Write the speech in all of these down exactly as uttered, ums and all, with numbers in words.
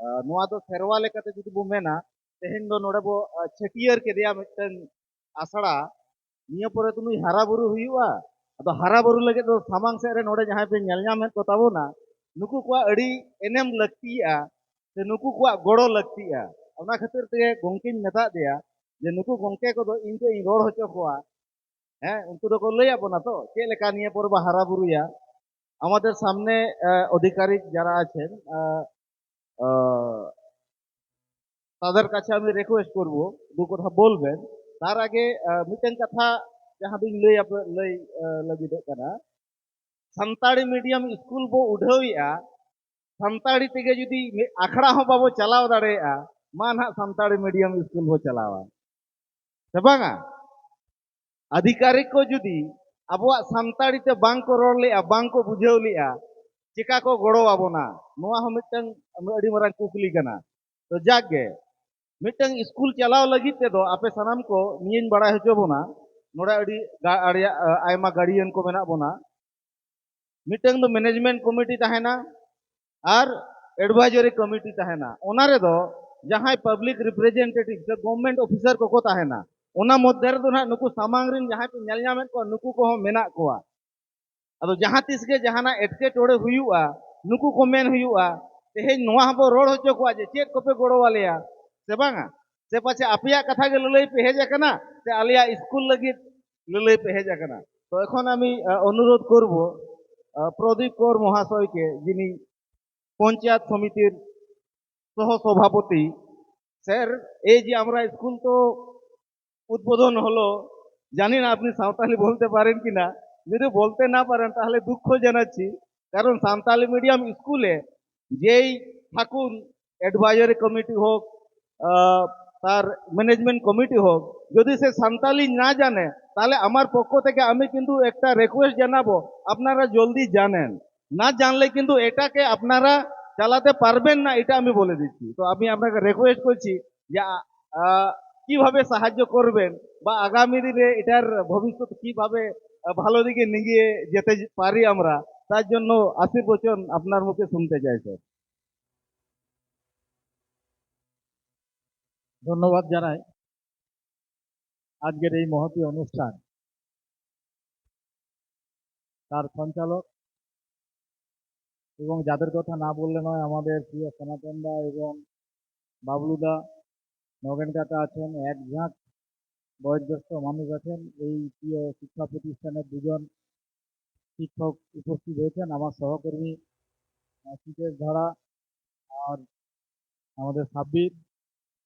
ᱟᱨ ᱱᱚᱣᱟ ᱫᱚ ᱥᱮᱨᱣᱟ ᱞᱮᱠᱟᱛᱮ ᱡᱩᱫᱤ ᱵᱚ ᱢᱮᱱᱟ, ᱛᱮᱦᱮᱧ ᱫᱚ ᱱᱚᱰᱮ ᱵᱚ, ᱟᱨ, ᱪᱷᱟᱹᱴᱭᱟᱹᱨ ᱠᱮᱫᱮᱭᱟ ᱢᱤᱫᱴᱟᱝ ᱟᱥᱲᱟ᱾ ᱱᱤᱭᱟᱹ ᱯᱚᱨᱮ ᱫᱚ ᱱᱩᱭ ᱦᱟᱨᱟ ᱵᱩᱨᱩ ᱦᱩᱭᱩᱜᱼᱟ᱾ ᱟᱫᱚ ᱦᱟᱨᱟ ᱵᱩᱨᱩ ᱞᱟᱹᱜᱤᱫ ᱫᱚ ᱥᱟᱢᱟᱝ ᱥᱮᱫ ᱨᱮ ᱱᱚᱰᱮ ᱡᱟᱦᱟᱸᱭ ᱯᱮ ᱧᱮᱞ ᱧᱟᱢᱮᱫ ᱠᱚ ᱛᱟᱵᱚᱱᱟ, ᱱᱩᱠᱩ ᱠᱚᱣᱟᱜ ᱟᱹᱰᱤ ᱮᱱᱮᱢ ᱞᱟᱹᱠᱛᱤᱜᱼᱟ, ᱥᱮ ᱱᱩᱠᱩ ᱠᱚᱣᱟᱜ ᱜᱚᱲᱚ ᱞᱟᱹᱠᱛᱤᱜᱼᱟ᱾ ᱚᱱᱟ ᱠᱷᱟᱹᱛᱤᱨ ᱛᱮᱜᱮ ᱜᱚᱢᱠᱮᱧ ᱢᱮᱛᱟᱫ ᱫᱮᱭᱟ ᱡᱮ ᱱᱩᱠᱩ ᱜᱚᱢᱠᱮ ᱠᱚᱫᱚ ᱤᱧ ᱜᱮ ᱤᱧ ᱨᱚᱲ ᱦᱚᱪᱚ ᱠᱚᱣᱟ᱾ ᱦᱮᱸ, ᱩᱱᱠᱩ ᱫᱚᱠᱚ ᱞᱟᱹᱭ ᱟᱵᱚᱱᱟ ᱛᱚ ᱪᱮᱫ ᱞᱮᱠᱟ ᱱᱤᱭᱟᱹ ᱯᱚᱨᱮ ᱵᱚ ᱦᱟᱨᱟ ᱵᱩᱨᱩᱭᱟ᱾ আমাদের সামনে, আহ, আধিকারিক যারা আছেন, আহ, আহ, তাদের কাছে আমি রিকোয়েস্ট করব, দু কথা বলবেন। তার আগে, আহ, ᱢᱤᱫᱴᱟᱝ ᱠᱟᱛᱷᱟ ᱡᱟᱦᱟᱸ ᱫᱚᱧ ᱞᱟᱹᱭ ᱟᱯᱮ, ᱞᱟᱹᱭ, ᱟᱸ, ᱞᱟᱹᱜᱤᱫᱚᱜ ᱠᱟᱱᱟ, ᱥᱟᱱᱛᱟᱲᱤ ᱢᱤᱰᱤᱭᱟᱢ ᱥᱠᱩᱞ ᱵᱚ ᱩᱰᱷᱟᱹᱣᱮᱜᱼᱟ, ᱥᱟᱱᱛᱟᱲᱤ ᱛᱮᱜᱮ ᱡᱩᱫᱤ ᱢᱤᱫ ᱟᱠᱷᱲᱟ ᱦᱚᱸ ᱵᱟᱵᱚ ᱪᱟᱞᱟᱣ ᱫᱟᱲᱮᱭᱟᱜᱼᱟ, ᱢᱟ ᱱᱟᱦᱟᱜ ᱥᱟᱱᱛᱟᱲᱤ ᱢᱤᱰᱤᱭᱟᱢ ᱥᱠᱩᱞ ᱵᱚ ᱪᱟᱞᱟᱣᱟ, ᱥᱮ ᱵᱟᱝᱟ? ᱟᱫᱷᱤᱠᱟᱨᱤᱠ ᱠᱚ ᱡᱩᱫᱤ ᱟᱵᱚᱣᱟᱜ ᱥᱟᱱᱛᱟᱲᱤ ᱛᱮ ᱵᱟᱝ ᱠᱚ ᱨᱚᱲ ᱞᱮᱜᱼᱟ, ᱵᱟᱝ ᱠᱚ ᱵᱩᱡᱷᱟᱹᱣ ᱞᱮᱜᱼᱟ, ᱪᱮᱠᱟ ᱠᱚ ᱜᱚᱲᱚ ᱟᱵᱚᱱᱟ? ᱱᱚᱣᱟ ᱦᱚᱸ ᱢᱤᱫᱴᱟᱝ ᱟᱹᱰᱤ ᱢᱟᱨᱟᱝ ᱠᱩᱠᱞᱤ ᱠᱟᱱᱟ᱾ ᱛᱚ ᱡᱟᱠ ᱜᱮ, ᱢᱤᱫᱴᱟᱝ ᱥᱠᱩᱞ ᱪᱟᱞᱟᱣ ᱞᱟᱹᱜᱤᱫ ᱛᱮᱫᱚ ᱟᱯᱮ ᱥᱟᱱᱟᱢ ᱠᱚ ᱱᱤᱭᱟᱹᱧ ᱵᱟᱲᱟᱭ ᱦᱚᱪᱚ ᱵᱚᱱᱟ, ᱱᱚᱰᱮ ᱟᱹᱰᱤ ᱜᱟ-, ᱟᱲᱮᱭᱟᱜ, ᱟ, ᱟᱭᱢᱟ ᱜᱟᱨᱰᱤᱭᱟᱱ ᱠᱚ ᱢᱮᱱᱟᱜ ᱵᱚᱱᱟ᱾ ᱢᱤᱫᱴᱟᱝ ᱫᱚ ᱢᱮᱱᱮᱡᱽᱢᱮᱱᱴ ᱠᱚᱢᱤᱴᱤ ᱛᱟᱦᱮᱱᱟ ᱟᱨ ᱮᱰᱵᱷᱟᱭᱡᱟᱨᱤ ᱠᱚᱢᱤᱴᱤ ᱛᱟᱦᱮᱱᱟ᱾ ᱚᱱᱟ ᱨᱮᱫᱚ ᱡᱟᱦᱟᱸᱭ ᱯᱟᱵᱽᱞᱤᱠ ᱨᱤᱯᱨᱮᱡᱮᱱᱴᱮᱴᱤᱵᱷ ᱥᱮ ᱜᱚᱵᱷᱢᱮᱱᱴ ᱚᱯᱷᱤᱥᱟᱨ ᱠᱚᱠᱚ ᱛᱟᱦᱮᱱᱟ, ᱚᱱᱟ ᱢᱚᱫᱽᱫᱷᱮ ᱨᱮᱫᱚ ᱱᱟᱦᱟᱜ ᱱᱩᱠᱩ ᱥᱟᱢᱟᱝ ᱨᱮᱱ ᱡᱟᱦᱟᱸᱭ ᱯᱮ ᱧᱮᱞ ᱧᱟᱢᱮᱫ ᱠᱚᱣᱟ, ᱱᱩᱠᱩ ᱠᱚᱦᱚᱸ ᱢᱮᱱᱟᱜ ᱠᱚᱣᱟ᱾ ᱟᱫᱚ ᱡᱟᱦᱟᱸ ᱛᱤᱥ ᱜᱮ ᱡᱟᱦᱟᱱᱟᱜ ᱮᱴᱠᱮᱴᱚᱬᱮ ᱦᱩᱭᱩᱜᱼᱟ, ᱱᱩᱠᱩ ᱠᱚ ᱢᱮᱱ ᱦᱩᱭᱩᱜᱼᱟ, ᱛᱮᱦᱮᱧ ᱱᱚᱣᱟ ᱦᱚᱸᱵᱚ ᱨᱚᱲ ᱦᱚᱪᱚ ᱠᱚᱣᱟ ᱡᱮ ᱪᱮᱫ ᱠᱚᱯᱮ ᱜᱚᱲᱚ ᱟᱞᱮᱭᱟ ᱥᱮ ᱵᱟᱝᱟ? ᱥᱮ ᱯᱟᱪᱷᱮ ᱟᱯᱮᱭᱟᱜ ᱠᱟᱛᱷᱟ ᱜᱮ ᱞᱟᱹᱞᱟᱹᱭ ᱯᱮ ᱦᱮᱡ ᱟᱠᱟᱱᱟ, ᱥᱮ ᱟᱞᱮᱭᱟᱜ ᱥᱠᱩᱞ ᱞᱟᱹᱜᱤᱫ ᱞᱟᱹᱞᱟᱹᱭ ᱯᱮ ᱦᱮᱡ ᱟᱠᱟᱱᱟ᱾ ᱛᱚ ᱮᱠᱷᱚᱱ ᱟᱢᱤ, ᱟ, ᱚᱱᱩᱨᱳᱫᱷ ᱠᱚᱨᱵᱚ, ᱟ, ᱯᱨᱚᱫᱤᱯ ᱠᱚᱨ ᱢᱚᱦᱟᱥᱚᱭ ᱠᱮ, যিনি পঞ্চায়েত সমিতির সহ সভাপতি। স্যার, এই যে আমরা স্কুল তো উদ্বোধন হলো, জানি না আপনি সাঁওতালি বলতে পারেন কিনা, যদি বলতে না পারেন তাহলে দুঃখ জানাচ্ছি, কারণ সাঁওতালি মিডিয়াম স্কুলে যেই থাকুন, অ্যাডভাইজারি কমিটি হোক, আহ, তার ম্যানেজমেন্ট কমিটি হোক, যদি সে সাঁওতালি না জানে, তাহলে আমার পক্ষ থেকে আমি কিন্তু একটা রিকোয়েস্ট জানাবো, আপনারা জলদি জানেন। না জানলে কিন্তু এটাকে আপনারা চালাতে পারবেন না, এটা আমি বলে দিচ্ছি। তো আমি আপনাকে রিকোয়েস্ট করছি যে, আ, আ, কিভাবে সাহায্য করবেন বা আগামী দিনে এটার ভবিষ্যৎ কিভাবে, আ, ভালো দিকে নিয়ে যেতে পারি আমরা, তার জন্য আশীর্বচন আপনার মুখে শুনতে চাই, স্যার। ধন্যবাদ জানাই আজকের এই মহতী অনুষ্ঠান, তার সঞ্চালক এবং যাদের কথা না বললে নয়, আমাদের প্রিয় সনাতন দা এবং বাবলু দা, নগেন কাকা আছেন, এক ঝাঁক বয়োজ্যেষ্ঠ মানুষ আছেন। এই প্রিয় শিক্ষা প্রতিষ্ঠানের দুজন শিক্ষক উপস্থিত হয়েছেন, আমার সহকর্মী আহ, সুকেশ ধারা আর আমাদের সাব্বির,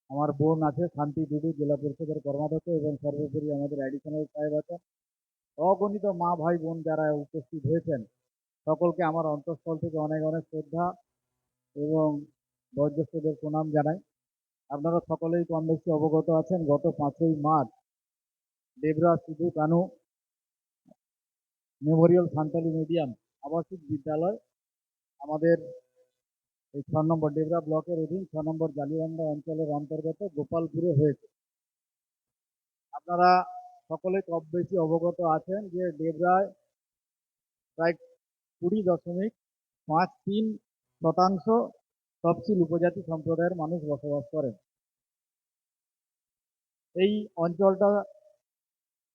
আমার বোন আছে শান্তি টুডু, জেলা পরিষদের কর্মাধ্যক্ষ, এবং সর্বোপরি আমাদের অ্যাডিশনাল সাহেব আছেন। অগণিত মা, ভাই, বোন যারা উপস্থিত হয়েছেন, সকলকে আমার অন্তঃস্থল থেকে অনেক অনেক শ্রদ্ধা এবং বয়োজ্যেষ্ঠদের প্রণাম জানাই। আপনারা সকলেই কম বেশি অবগত আছেন, গত পাঁচই March Debra Sidhu Kanu Memorial Santali medium আবাসিক বিদ্যালয় আমাদের এই ছ নম্বর ডেবরা ব্লকের অধীন ছ নম্বর জালিবান্ধা অঞ্চলের অন্তর্গত গোপালপুরে হয়েছে। আপনারা সকলে কম বেশি অবগত আছেন যে ডেবরায় প্রায় কুড়ি দশমিক পাঁচ তিন শতাংশ তফসিল উপজাতি সম্প্রদায়ের মানুষ বসবাস করেন। এই অঞ্চলটা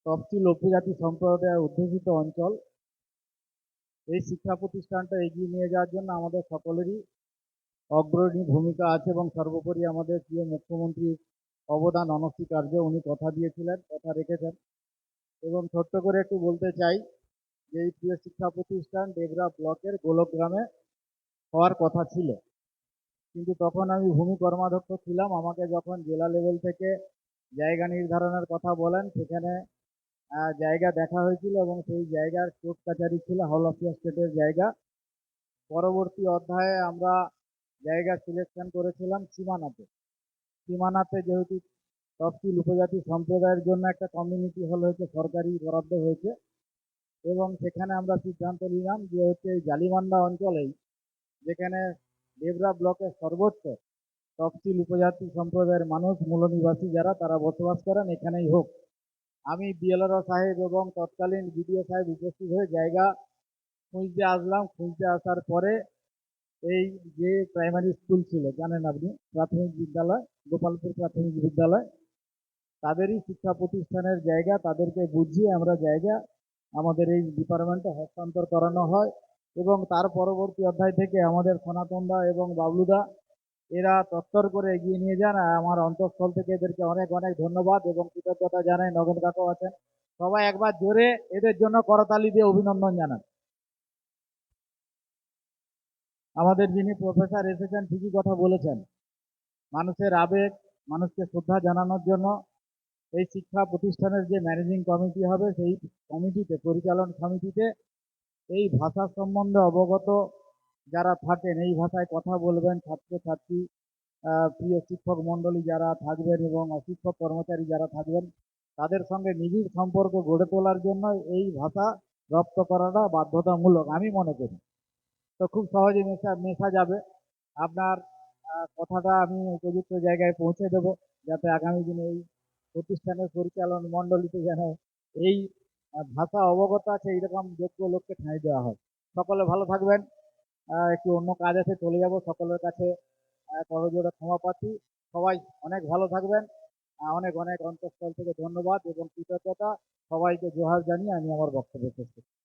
তফসিল উপজাতি সম্প্রদায় অধ্যুষিত অঞ্চল। এই শিক্ষা প্রতিষ্ঠানটা এগিয়ে নিয়ে যাওয়ার জন্য আমাদের সকলেরই অগ্রণী ভূমিকা আছে এবং সর্বোপরি আমাদের প্রিয় মুখ্যমন্ত্রীর অবদান অনস্বীকার্য। উনি কথা দিয়েছিলেন, কথা রেখেছেন। এবং ছোট্ট করে একটু বলতে চাই যে এই প্রিয় শিক্ষা প্রতিষ্ঠান ডেবরা ব্লকের গোলকগ্রামে হওয়ার কথা ছিল, কিন্তু তখন আমি ভূমি কর্মাধ্যক্ষ ছিলাম। আমাকে যখন জেলা লেভেল থেকে জায়গা নির্ধারণের কথা বলেন, সেখানে আহ, জায়গা দেখা হয়েছিল এবং সেই জায়গার কোর্ট কাছারি ছিল, হল অফ এস্টেটের জায়গা। পরবর্তী অধ্যায়ে আমরা জায়গা সিলেকশন করেছিলাম সীমানাতে। সীমানাতে যেহেতু তফসিল উপজাতি সম্প্রদায়ের জন্য একটা কমিউনিটি হল হয়েছে, সরকারি বরাদ্দ হয়েছে, এবং সেখানে আমরা সিদ্ধান্ত নিলাম যে হচ্ছে এই জালিবান্ধা অঞ্চলেই, যেখানে ডেবরা ব্লকের সর্বোচ্চ তফসিল উপজাতি সম্প্রদায়ের মানুষ, মূল নিবাসী যারা, তারা বসবাস করেন, এখানেই হোক। আমি বিএলআরও সাহেব এবং তৎকালীন বিডিও সাহেব উপস্থিত হয়ে জায়গা খুঁজতে আসলাম। খুঁজতে আসার পরে এই যে প্রাইমারি স্কুল ছিল, জানেন আপনি, প্রাথমিক বিদ্যালয়, গোপালপুর প্রাথমিক বিদ্যালয়, তাদেরই শিক্ষা প্রতিষ্ঠানের জায়গা, তাদেরকে বুঝিয়ে আমরা জায়গা আমাদের এই ডিপার্টমেন্টে হস্তান্তর করানো হয়। এবং তার পরবর্তী অধ্যায় থেকে আমাদের সনাতন দা এবং বাবলু দা এরা তত্তর করে এগিয়ে নিয়ে যান। আর আমার অন্তঃস্থল থেকে এদেরকে অনেক অনেক ধন্যবাদ এবং কৃতজ্ঞতা জানাই। নগেন কাকাও আছেন, সবাই একবার জোরে এদের জন্য করতালি দিয়ে অভিনন্দন জানান। আমাদের যিনি প্রফেসর এসেছেন, ঠিকই কথা বলেছেন। মানুষের আবেগ, মানুষকে শ্রদ্ধা জানানোর জন্য এই শিক্ষা প্রতিষ্ঠানের যে ম্যানেজিং কমিটি হবে, সেই কমিটিতে, পরিচালন সমিতিতে এই ভাষা সম্বন্ধে অবগত যারা থাকেন, এই ভাষায় কথা বলবেন, ছাত্রছাত্রী, আহ, প্রিয় শিক্ষক মণ্ডলী যারা থাকবেন এবং অশিক্ষক কর্মচারী যারা থাকবেন, তাদের সঙ্গে নিবিড় সম্পর্ক গড়ে তোলার জন্য এই ভাষা রপ্ত করাটা বাধ্যতামূলক, আমি মনে করি। তো খুব সহজে মেশা মেশা যাবে। আপনার আহ, কথাটা আমি উপযুক্ত জায়গায় পৌঁছে দেব, যাতে আগামী দিনে এই প্রতিষ্ঠানের পরিচালন মণ্ডলীতে যেন এই আহ, ভাষা অবগত আছে এইরকম যোগ্য লোককে ঠাঁই দেওয়া হয়। সকলে ভালো থাকবেন। আহ, একটু অন্য কাজ আছে, চলে যাব। সকলের কাছে আহ, করজোড়ে ক্ষমা প্রার্থী। সবাই অনেক ভালো থাকবেন। আহ, অনেক অনেক অন্তঃস্থল থেকে ধন্যবাদ এবং কৃতজ্ঞতা। সবাইকে জোহার জানিয়ে আমি আমার বক্তব্য শেষ করছি।